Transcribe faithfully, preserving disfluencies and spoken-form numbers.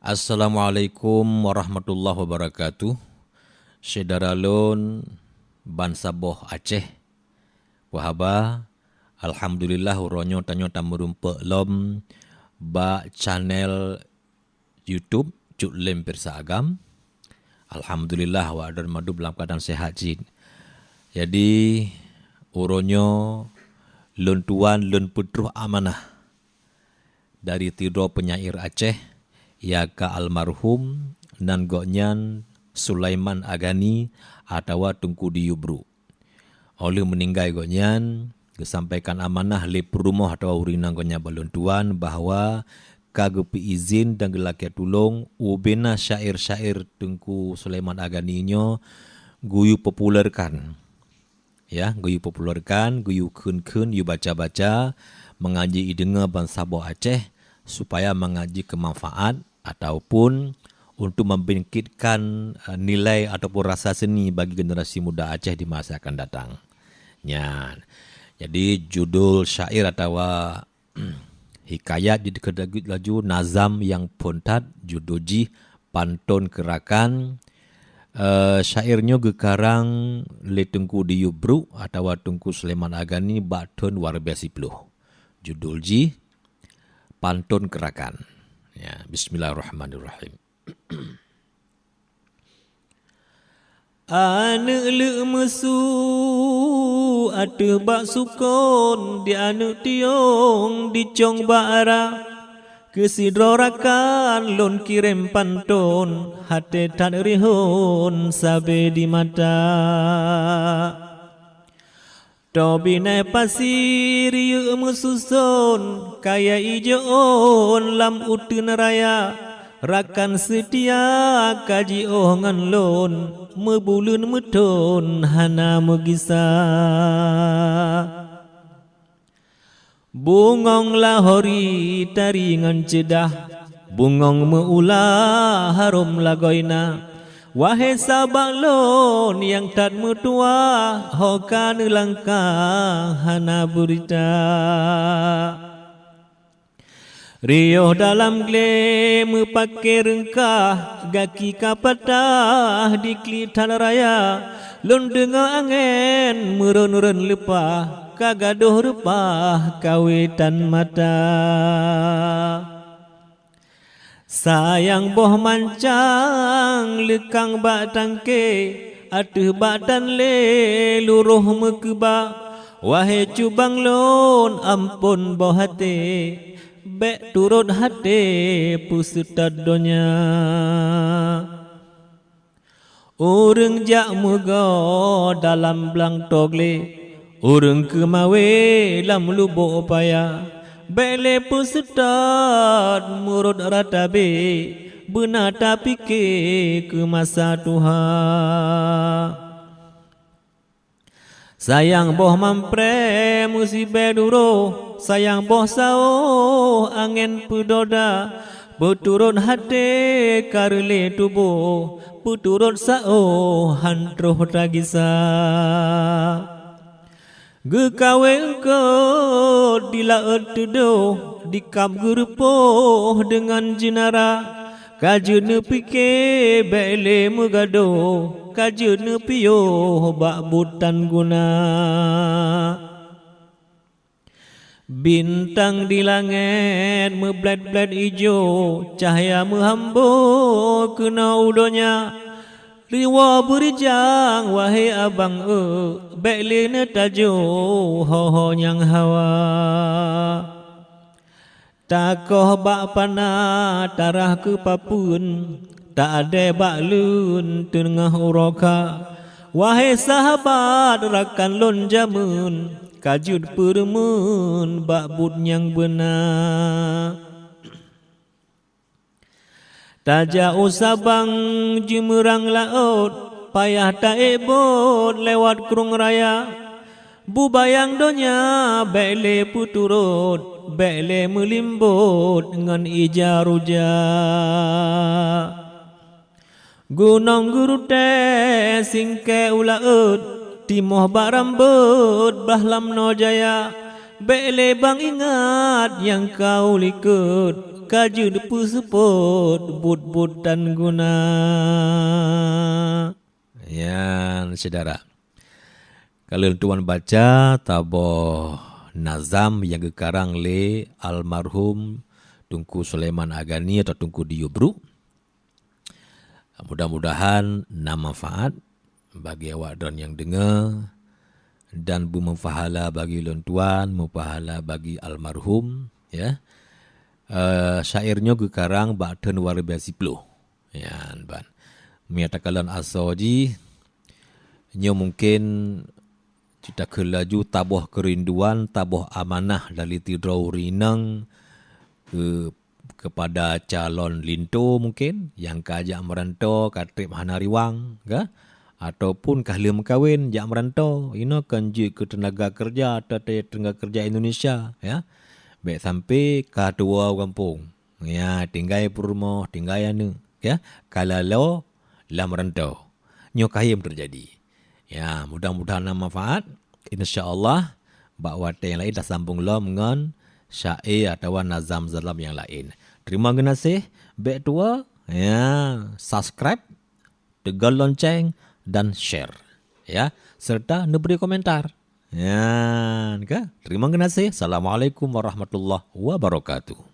Assalamualaikum warahmatullahi wabarakatuh. Syedara lôn bansaboh Aceh. Peue haba? Alhamdulillah, uroe nyoe tanyoe tameurumpok lom bak channel YouTube Cut Lem Pirsa Agam. Alhamdulillah, awak droe mandum lam keuadaan sehat cit. Jadi, uroe nyoe lôn tuan lôn peutroh amanah dari sidroe penyair Aceh, nyang ka almarhum, nan gobnyan Sulaiman Agani atawa Teungku Diyub Bruk. Óh lheueh meuninggai gobnyan, geusampaikan amanah lé peurumoh atawa ureueng inong gobnyan bak lôn tuan bahwa ka geupeuizin dan geulakée tulông ubena syair-syair Teungku Sulaiman Agani nyoe geuyue populerkan. Ya, geuyue populerkan, geuyue kheun-kheun, yue baca-baca, mangat jih ideungoe bansaboh Aceh, supaya mangat jih keu manfaat ataupun untuk membangkitkan, eh, nilai ataupun rasa seni bagi generasi muda Aceh di masa akan datang. Nyan. Jadi, judul syair atawa hikayat jih dikeue laju, nazam nyang phon that, judul jih Panton Keurakan. Eh, syair nyoe geukarang lé Teungku Diyub Bruk atawa Teungku Sulaiman Agani bak thon dua ribèe siploh. Judul jih Panton Keurakan. Ya, bismillahirrahmanirrahim. Aneuëk leuk meusu ateueh bak sukon, di aneuëk tiong dicong bak ara. Keu sidroe rakan lôn kirém panton, até that rihon sabe di mata. Toh binéh pasi riyeuk meususon, kayée ijo-on lam uteuen raya, rakan seutia ka jiôh ngon lôn, meubuleuen meuthon hana meugisa. Bungöng lahori tari ngon ceudah, bungöng meu-ula harôm lagoina. Wahé sabat lôn nyang that meutuwah, ho ka neulangkah hana beurita. Riôh dalam glé meupaké reungkah, gaki ka patah di klik that raya. Lôn deungoe angén meurôn-rôn leupah, ka gadôh reupah kawetan mata. Sayang boh mancang leukang bak tangke, ateueh bak tan lé luroh meukeubah. Wahé cubang lôn, amphon boh até, bék turot até peuseutôt donya. Ureuëng jak meugoe dalam blang toglé, ureuëng keumawé lam lubok paya. Bék lé peuseutôt meurot ratabe, beuna tapike keu masa tuha. Sayang boh mampré meusibée duroh, sayang boh saôh angén peudoda, peuturot até ka reulée tuboh, peuturot saôh han troh tagisa. Geukawé eungkôt di laôt teudoh, di kab geureupoh deungon jeunara. Ka jeuet neupike bék lé meugadôh, ka jeuet neupiôh bak buet tan guna. Bintang di langét meublét-blét ijo, cahya meuhambo keunoe u donya. Riwoe beurijang, wahé abang eu, bék lé neutajo ho-ho nyang hawa. Takoh bak pana tarah keu papeuen, ta-adée bak leuen teungoh uroe kha. Wahé sahabat rakan lôn jameun, ka jeuet peureumeun bak buet nyang beuna. Tajak u Sabang jimeurang laôt, payah taék bot lewat krueng raya. Bubayang donya bék lé peuturot, bék lé meulimbot ngon ija ruja. Gunong Geurutée singkée u laôt, timoh bak rambot bah lam noe jaya. Bék lé bang ingat nyang ka u likot, ka jeuet peuseuôt buet-buet tan guna. Nyan, syedara. Ka lôn tuan baca saboh nazam nyang geukarang lé almarhum Teungku Sulaiman Agani atau Teungku Diyup Bruk. Mudah-mudahan na manfaat bagi awak droen nyang deungoe dan beumeupahala bagi lôn tuan, meupahala bagi almarhum, ya. Eh, syair nyoe geukarang bak thon dua ribu dua puluh. Nyan ban. Meunyo takalon asoe jih, nyoe mungken cit takheun laju taboh keurinduan, taboh amanah dari sidroe ureueng inong keu, keupada calon linto mungken nyang ka jak meurantô, ka treb hana riwang, ka? Ataupun ka lheueh meukawen jak meurantô, inoe kon jeuet keu teunaga keureuja atau te-, teunaga keureuja Indonesia, ya. Bèk sampai ka tuwoe u gampông. Ya, tinggai peurumoh, tinggai aneuk, ya, ka lalo lam rantau. Nyoe kayém teujadi. Ya, mudah-mudahan na manfaat. Insya Allah, bak watèe nyang laén tasambong lom ngon syair atawa nazam-nazam nyang laén. Terima geunaséh, bèk tuwoe, ya, subscribe, teugol lonceng, dan share, ya, serta neubri komentar. Nyan ka. Terima geunaséh. Assalamualaikum warahmatullahi wabarakatuh.